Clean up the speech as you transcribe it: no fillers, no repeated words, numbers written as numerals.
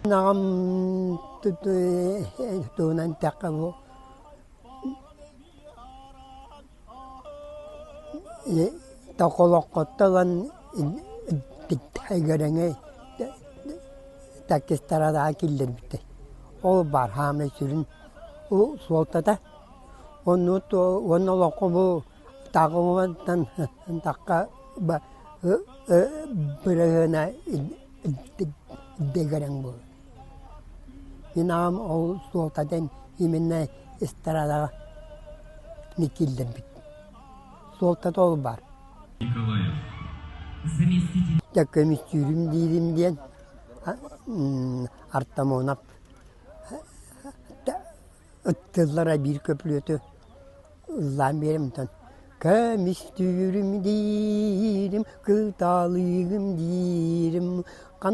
Аҕам туһунан эттэххэ бу Токолоккоттон ылан эгэрэҥи таккистарадаҕа киллэрбиттэр. Ол баар хаамай сүрүн суолтата. Уонна олоххо бу таҕыллантан тахха бырыһыана дэгэрэҥ буолар. Мин аҕам ол суолтатын именно эстрадаҕа киллэрбит. Суолтата ол баар. Николаев. Заместитель. Дьэ көмүстүүрүм диирим диэн Артамонов ыттыллара биир көпүлүөтү ыллаан биэрим онтон көмүстүүрүм диирим, кыталыгым диирим.